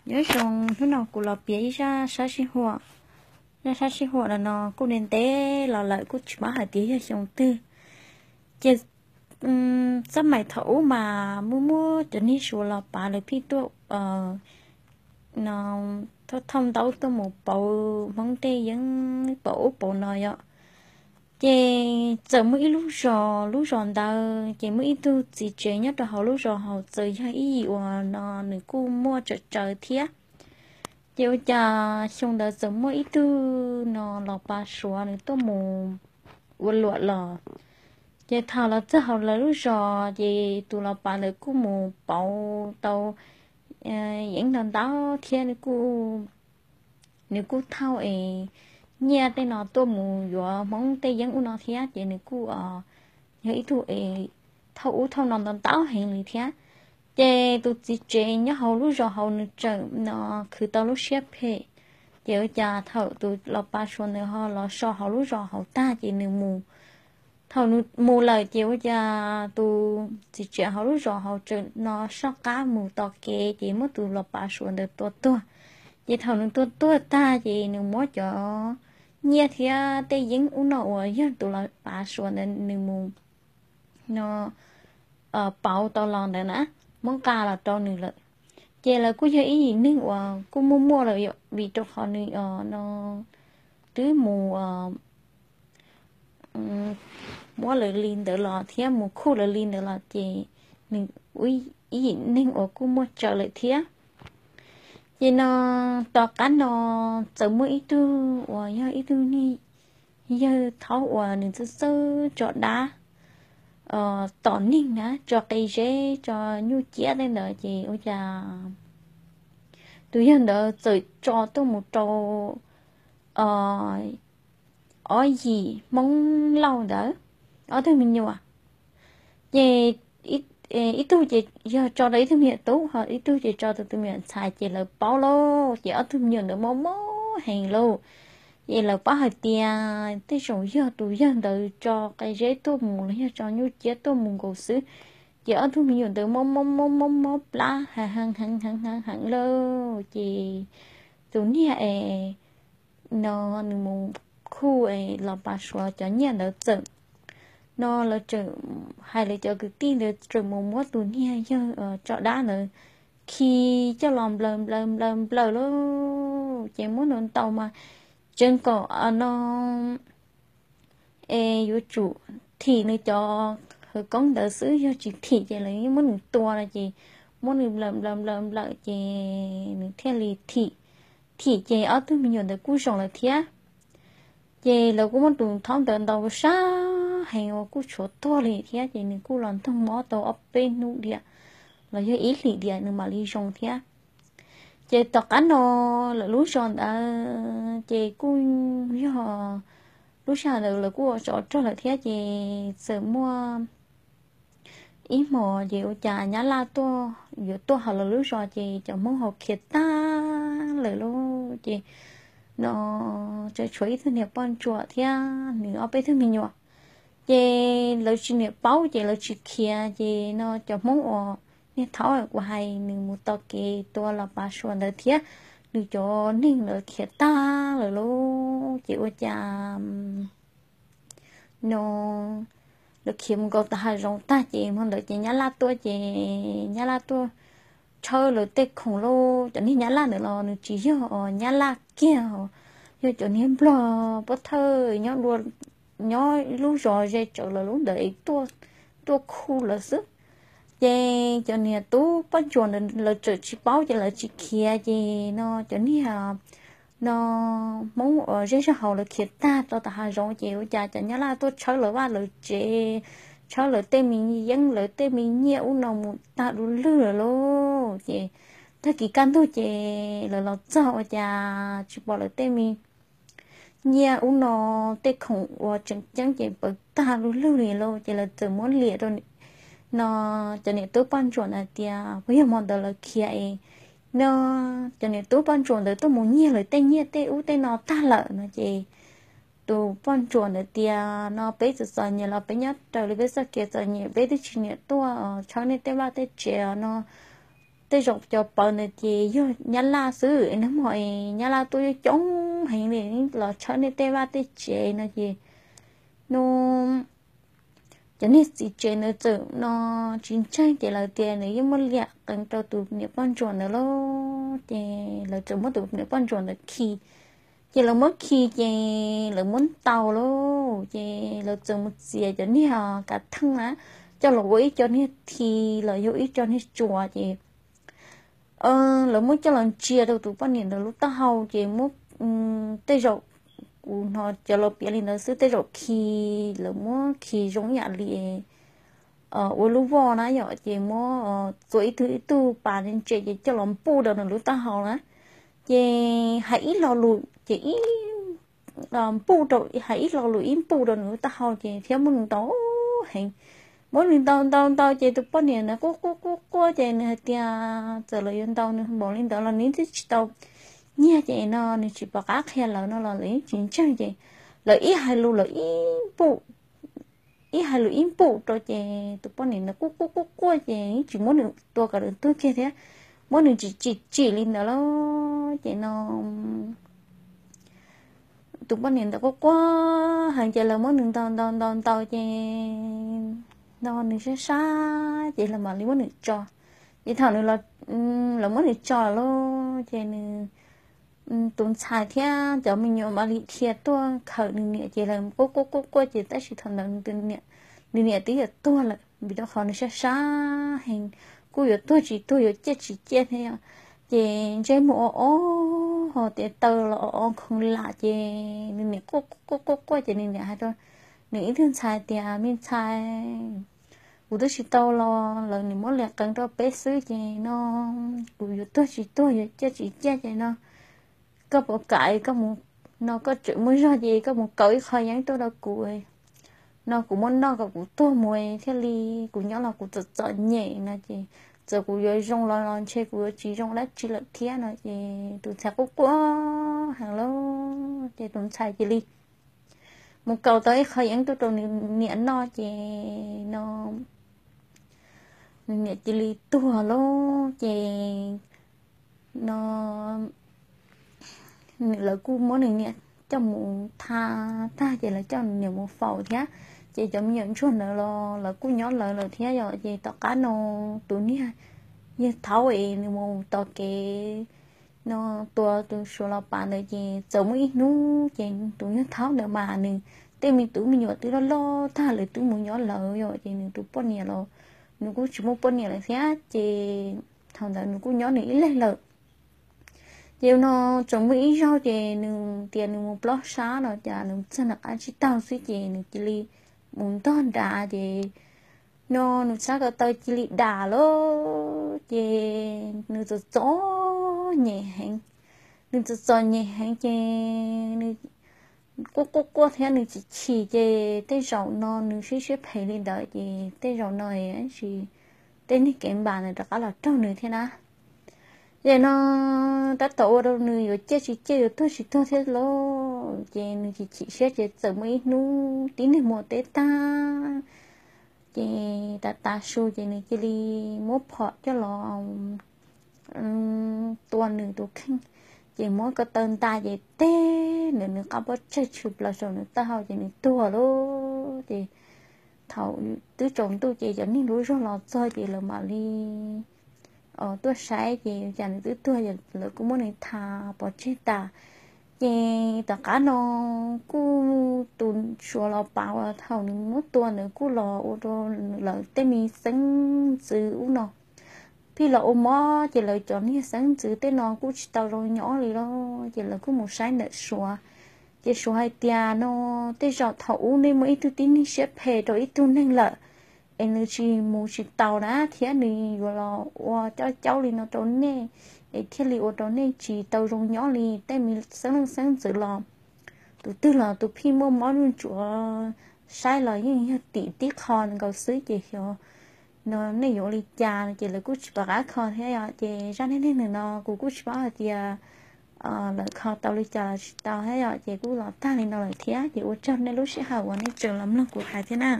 Nyob zoo, hnub no kuv los piav ib zaj sab sij huam. Zaj sab sij huam no no kuj ntev ntev los lawm, kuj tsis paub hais tias yog xyoo twg. Ces xab mais thaum ub mas muaj muaj cov niag Suav los pav lawv pheej tuaj no thauj ntaub tuaj mus pauv Hmoob tej yeeb pauv ub pauv no yom. Ces txawm muaj ib lub zos, lub zos ntawd ces muaj ib tug txiv tsev nyob rau hauv lub zos hauv, txawm yog ib yim uas no nws kuj muaj tsawm tsawv thiab. Ces ua cas xyoo ntawd txawm muaj ib tug no los pav Suav nws tuaj mus ua luam los. Ces thaum los txog hauv lawv lub zos ces tus los pav ntawd kuj mus pauv tau yeeb ntau ntau thiab nws kuj thauj es nyiaj tej no tuaj mus yuav Hmoob tej yeeb ub no thiab, ces nws kuj yog ib tug es thauj ub thauj no ntau ntau heev li thiab. Ces tus txiv tsev nyob hauv lub zos hauv nws tseem no khwv tau lub siab phem. Ces ua cas thaum tus los pav Suav ntawd ho los so hauv lub zos hauv tag ces nws mus. Thaum nws mus lawm ces ua cas tus txiv tsev hauv lub zos hauv tseem no soj qab mus tos kev ces muab tus los pav Suav ntawd tua tuag. Ces thaum nws tua tuag tag ces nws muab cov nyiaj thiab tej yeeb ub no uas yog tus los pav Suav ntawd nws mus no pauv tau los ntawd na, muab nqa los rau nws lawm. Ces lawv kuj yog ib yim neeg uas kuj muaj muaj lawm yom, vim rau qhov nws no twb mus muab lawv li ntawd los thiab mus khuj lawv li ntawd los ces nws ib yim neeg uas kuj muaj tsawv lawm thiab. Ces no tom qab no txawm muaj ib tug uas yog ib tug neeg yawg thaub uas nws txawj txawj tso dab tom neeg na, tso qe zeb tso nyuj ciab tej ntawd ces ua cas tus yawg ntawd txawm tso tuaj mus rau ob yim Hmoob Lauj ntawd ob tug me nyuam. Ces ib tug ces yog tso rau ib tug me nyuam tub, ho ib tug ces tso rau tus me nyuam ntxhais, ces lawv paub lauj, ces ob tug me nyuam ntawd mob mob heev lauj. Ces lawv paub hais tias tej zaum yog tus yawg ntawd tso qe zeb tuaj mus los yog tso nyuj ciab tuaj mus nkaus xwb. Ces ob tug me nyuam ntawd mob mob mob mob mob plab heev heev heev heev lauj. Ces tus niag es no nws mus khuj los pav Suav cov nyiaj ntawd txawm no lawv tseem hais lawv cov kwv tij ntawd tseem mus muab tus niag yawg tso dab ntawd khi coj los nplawm nplawm nplawm nplawm lauj. Ces muab ntaus ntaus mas tseev kom no es yuav tsum thim nws cov khawv koob ntawd xwb, yog tsis thim ces lawv yeej muab nws tua no. Ces muab nws nplawm nplawm nplawm nplawm ces nws thiaj li thim. Thim ces ob tug me nyuam ntawd kuj zoo lawm thiab. Ces lawv kuj muab tus thaub ntawd ntaus sab heev uas kuj tshuav tuag li thiab, ces nws kuj los ntoog mob tau ob peb hnub diam los yog ib hlis diam nws mam li zoo thiab. Ces tom qab no lawv lub zos ntawd ces kuj yog lub sij hawm ntawd lawv kuj ua tsov rog lawm thiab, ces txawm muaj ib hmos ces ua cas nyab laj tuaj yuav tuaj hauv lawv lub zos ces cov Hmoob hauv khiav tag lawm lauj. Ces no tseem tshuav ib tug niag poj ntsuam thiab nws ob peb tug me nyuam. Ces lawv tsis niam paub ces lawv tsis khiav, ces no cov Hmoob uas niag thaub kuv hais nws mus taug kev tua los pav Suav ntawd thiab nws cov neeg lawv khiav tag lawm lauj. Ces ua cas no lawv khiav mus nkaus tom hav zoov tag ces hmo ntawd ces nyab laj tuaj ces nyab laj tuaj tshawb lawv tej khoom lauj. Cov niag nyab laj ntawd los nws tsis yog nyab laj kiag, yog cov niag nplog pob thawj nyob lub zos ze tsawv lawv lub ntawd es tuaj khu lawv xwb. Ces cov niag tub poj ntsuam ntawd lawv tseem tsis paub ces lawv tsis khiav, ces no cov niag no Hmoob uas zej zog hauv lawv khiav tag rau tom hav zoov ces ua cas cov nyab laj tuaj tshawb lawv vaj lawv tsev, tshawb lawv tej me yeeb lawv tej me nyiaj ub no mus tag du lug lawm lauj. Ces tag kis kaj ntug ces lawv los txog ua cas tsis pom lawv tej me nyiaj ub no, tej khoom uas tseem ceeb ces pawv tag du lug li lauj. Ces lawv txawm muab liam rau no cov niam tub poj ntsuam ntawd tias puas yog hmo ntawd lawv khiav es no cov niam tub poj ntsuam ntawd tuaj mus nyiag lawv tej nyiaj tej ub tej no tag lawm no. Ces tus poj ntsuam ntawd tias no peb txom txom nyem los peb nyob raws li peb txoj kev txom nyem, peb twb tsis niam tuaj tshawb nej tej vaj tej tsev no tej zaum cov pawv ntawd ces yog Nyab Laj xwb, nag hmo es Nyab Laj tuaj coob heev li los tshawb nej tej vaj tej tsev no ces no cov niag txiv tsev ntawd txawm no tsis ntseeg ces lawv tias nws yeej muaj liam qees rau tus niam poj ntsuam ntawd lauj. Ces lawv txawm muab tus niam poj ntsuam ntawd khi, ces lawv muab khi ces lawv muab ntaus lauj. Ces lawv txawm mus txiav cov niag kav theej na coj los ua ib co niag thi los yog ib co niag tsuas ces lawv muab coj los ntsia rau tus poj niam ntawd lub taub hau ces muab, tej zaum kuv hnov cov laus piav li ntawd xwb, tej zaum khi, lawv muab khi zoo ib yam li ua lub voj na yom, ces muab txua ib tug ib tug pas ntse ces coj los npuj rau nws lub taub hau na. Ces hais ib lo lus ces ib npuj rau, hais ib lo lus ib npuj rau nws lub taub hau ces thiab muab nws ntaus heev. Muab nws ntaus ntaus ntaus ces tus poj niam ntawd quaj quaj quaj quaj ces nws hais tias txawm lawv yuav ntaus nws npaum li ntawd los nws twb tsis tau nyiag ces no nws tsis pom qab qhia lawv no los lawv yeej tsis ntseeg ces lawv ib hais lus lawv ib npuj, ib hais lus ib npuj rau ces tus poj niam ntawd quaj quaj quaj quaj ces yeej tsis muab nws tua kom nws tuag kiag thiab, muab nws tsis tsim tsim li ntawd lauj. Ces no tus poj niam ntawd quaj quaj heev ces lawv muab nws ntaus ntaus ntaus ntaus ces no nws sab sab ces lawv mam li muab nws tso. Ces thaum nws, lawv muab nws tso lawm ces nws, tus ntxhais thiab cov me nyuam mam li dhia tuaj khawm nws niam ces lawv quaj quaj quaj quaj ces tab sis thaum ntawd nws niam twb yuav tuag lawm vim rau qhov nws sab sab heev, kuj yuav tuag tsis tuag yuav ciaj tsis ciaj thiab yom. Ces ntsej muag o o, ho tes taw los o o khoov lam ces nws niam quaj quaj quaj quaj ces nws niam hais rau nws ib tug ntxhais tias me ntxhais, kuv twb tsis tau los lawv nim muab liam qees rau peb xwb ces no kuv yuav tuag tsis tuag yuav ciaj tsis ciaj ces no koj puas kam koj mus, no koj tseem muaj zog ces koj mus kaus ib qho yeeb tuaj rau kuv no kuv muab noj kom kuv tuag mus thiaj li, kuv nyob los kuv txom txom nyem no ces txawm kuv yuav zoo los los ntshe kuv yuav tsis zoo dab tsi lawm thiab no ces tus ntxhais quaj quaj heev lawm ces tus ntxhais cia li mus kaus tau ib qho yeeb tuaj rau nws niam noj ces no nws niam cia li tuag lawm ces no lawv kuj muab nws niam coj mus tha tag ces lawv coj nws niam mus faus thiab. Ces cov me nyuam ntsuag ntawd los lawv kuj nyob lawv lawm thiab yom. Ces tom qab no tus niag yawg thaub es nws mus tos kev no tua tus suav los pav ntawd ces txawm muaj ib hnub ces tus yawg thaub ntawd mas nws tej me tub me nyuam twb loj loj tag lawv twb mus nyob lawv yom. Ces nws tus poj niam los nws kuj tsis muaj poj niam lawm thiab ces thaum ntawd nws kuj nyob nws ib leeg lawm. Ces no tseem muaj ib zaug ces nws tias nws mus plob sab no cas nws txog nram qab tsib taug xwb ces nws cia li mus ntog nrad ces no nws txhab ko taw cia li dam lawm ces nws txom txom nyem heev. Nws txom txom nyem heev ces nws quaj quaj quaj thiab nws chim chim ces tej zaum no nws siab siab phem li ntawd ces tej zaum no tsis, tej neeg kev npas ntawd rov qab los raug nws thiab na. Ces no tab tom ua rau nws yuav ciaj tsis ciaj yuav tuag tsis tuag thiab lauj ces nws chim chim siab ces txawm muaj ib hnub tib neeg mus teb tag ces tas tas su ces nws cia li muab phom coj los tua nws tus kheej. Ces muab ko taw nta ces teg ntawm nws qab pob tseg tshwm plaws saum nws taub hau ces nws tuag lauj. Ces thaum twb tsaus ntuj ces cov neeg lub zog los txog ces lawv mam li tuaj saib ces cas nws twb tuag, lawv kuj muab nws tha pov tseg tas. Ces tom qab no kuj tus suav los pav uas thaum nws muab tua ntawd kuj los ua rau lawv tej me xeeb ntxwv ub no pheej los ua mob ces lawv cov niag xeeb ntxwv tej no kuj tsis tau zoo nyob li lauj. Ces lawv kuj mus saib ntawm suav, ces suav hais tias no tej zaum thaum ub nej muaj ib tug tib neeg siab phem rau ib tug neeg lawm es nws tsis mus tsis tau na thiab nws yuav los ua coj caub li no rau nej es thiaj li ua rau nej tsis tau zoo nyob li tej me xeeb leej xeeb ntxwv los. Tus twg los tus pheej muaj mob nuj ntsuav, saib los yeej yog tim tib qho nkaus xwb ces xyov no nej yuav ua li cas no ces lawv kuj tsis pom qab kho thiab yom. Ces zaj neeg neeg no kuv kuj tsis paub hais tias lawv kho tau li cas los tsis tau thiab yom. Ces kuj los tag li no lawm thiab ces ua tsaug nej lub sij hawm uas nej tseem los mloog kuv hais thiab na.